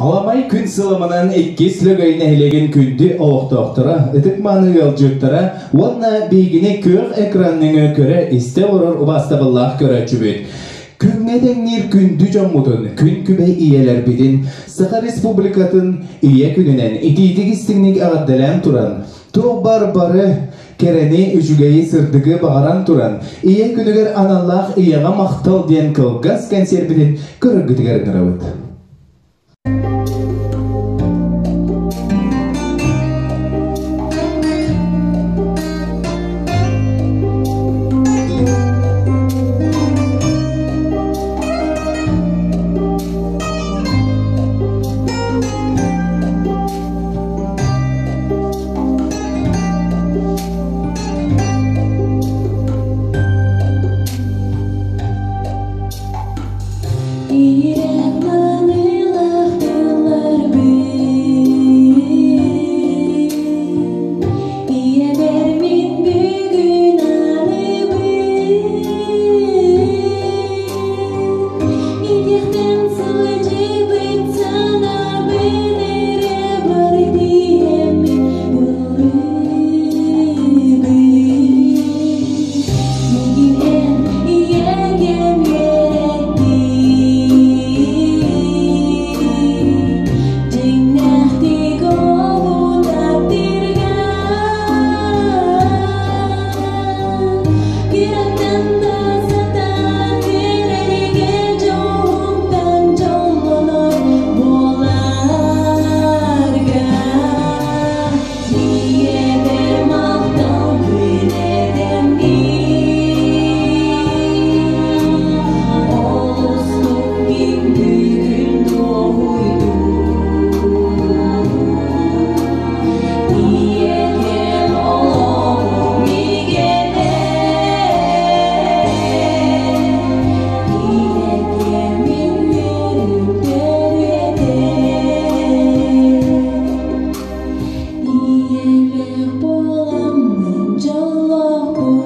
Аламай күн сыламынан иккис Лөгөй нэһилиэгин күндү олохтоохторо, ытык-мааны ыалдьыттара уонна биһигини күөх экран нөҥүө көрө-истэ олорор убаастабыллаах көрөөччүбүт. Күҥҥэ тэҥниир күндү дьоммутун, күн күбэй ийэлэрбитин Саха Республикатын Ийэ күнүнэн итиитик-истиҥник эҕэрдэлээн туран, туох бар бары кэрэни, үчүгэйи, сырдыгы баҕаран туран, Ийэ күнүгэр аналлаах Ийэҕэ махтал диэн кылгас кэнсиэрбитин көрөргүтүгэр ыҥырабыт. Ийэбэр мин бүгүн аныыбын Итиэхтэн сылдьыбыт санаабын эрэ бары тиийэммин ыллыыбын Миигин эн ийэкэм үөрэттиҥ Дьиҥнээхтик олоҕу таптыырга Кыраттан да сатаан үөрэргэ дьоһунтан дьоллонор буоларга Ийэбэр махтал күн Олустук мин бүгүн дуоһуйдум Ийэкэм олоҕум мигэнэ Ийэкэм мин үөрүүм төрүөтэ Ийэлээх буоламмын дьоллоохпун.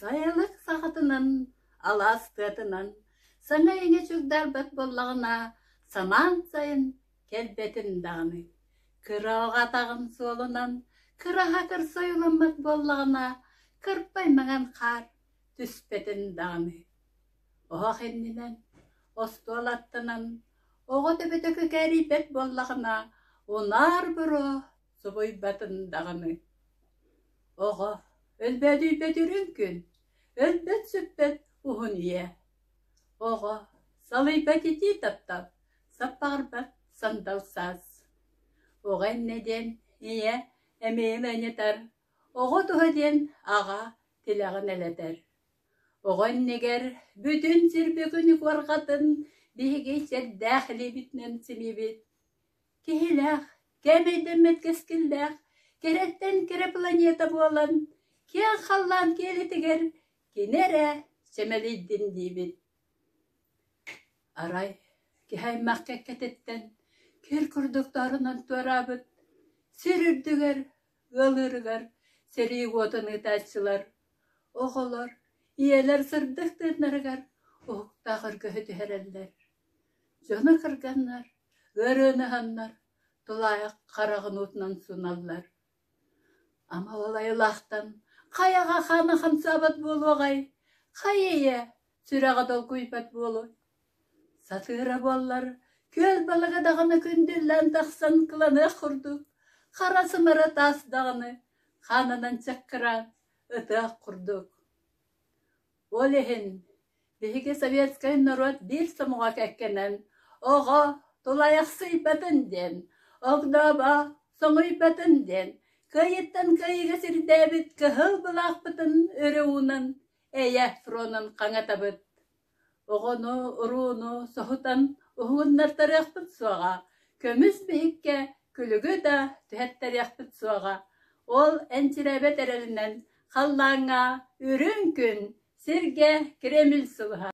Сайылык саҕатынан, алаас тыатынан саҥа-иҥэ чугдаарбат буоллаҕына, самаан сайын кэлбэтин даҕаны. Кыра оҕо атаҕын суолунан кыраһа кырса ойууламмат буоллаҕына, кырпай маҥан хаар түспэтин даҕаны. Оһох иннинэн, остуол аттынан оҕо төбөтө күкээрийбэт буоллаҕына, унаар буруо субуйбатын даҕаны. Оҕо өлбөөдүйбэт үрүҥ күн, өлбөт-сүппэт уһун үйэ. Оҕо салыйбат итии таптал, саппаҕырбат сандал саас. Оҕо иннэ диэн ийэ эмиийин анньытар, оҕо туһа диэн аҕа тилэҕин элэтэр. Оҕо иннигэр бүтүн сир бүгүн куорҕатын биһиги чэрдээх илиибитинэн симиибит. Киһилээх, кээмэйдэммэт кэскиллээх, кэрэттэн кэрэ планета буолан, киэҥ халлаан киэлитигэр кини эрэ сэмэлийдин диибит. Арай киһи аймах кэккэтиттэн кир курдук таарынан туораабыт, сир үрдүгэр, ыалыырыгар сэрии уотун ыытааччылар, оҕолор, ийэлэр сырдык тыыннарыгар уһуктаах өргөһү түһэрэллэр. Дьону кырганнар, ыарыыны ыһаннар, тулаайах хараҕын уутунан суналлар. Ама ол айылаахтан хайаҕа хаана хамсаабат буолуоҕай, хайа ийэ сүрэҕэ долгуйбат буолуой? Сатыыра буоллар, күөл балыга даҕаны күндүллээн тахсан кыланыах курдук, хара сымара таас даҕаны хаанынан чаккыраан ытыах курдук. Ол иһин биһиги советскай норуот биир сомоҕо кэккэнэн оҕо тулайахсыйбатын диэн, огдообо соҥуйбатын диэн, кыайыттан кыайыыга сирдээбит кыһыл былаахпытын өрө уунан эйэ фронун хаҥатабыт. Оҕону, урууну соһутан уһугуннартарыахпыт суоҕа, көмүс биһиккэ күлүгү да түһэттэриэхпит суоҕа. Ол энчирээбэт эрэлинэн халлааҥҥа үрүҥ күн, сиргэ Кремль сулуһа.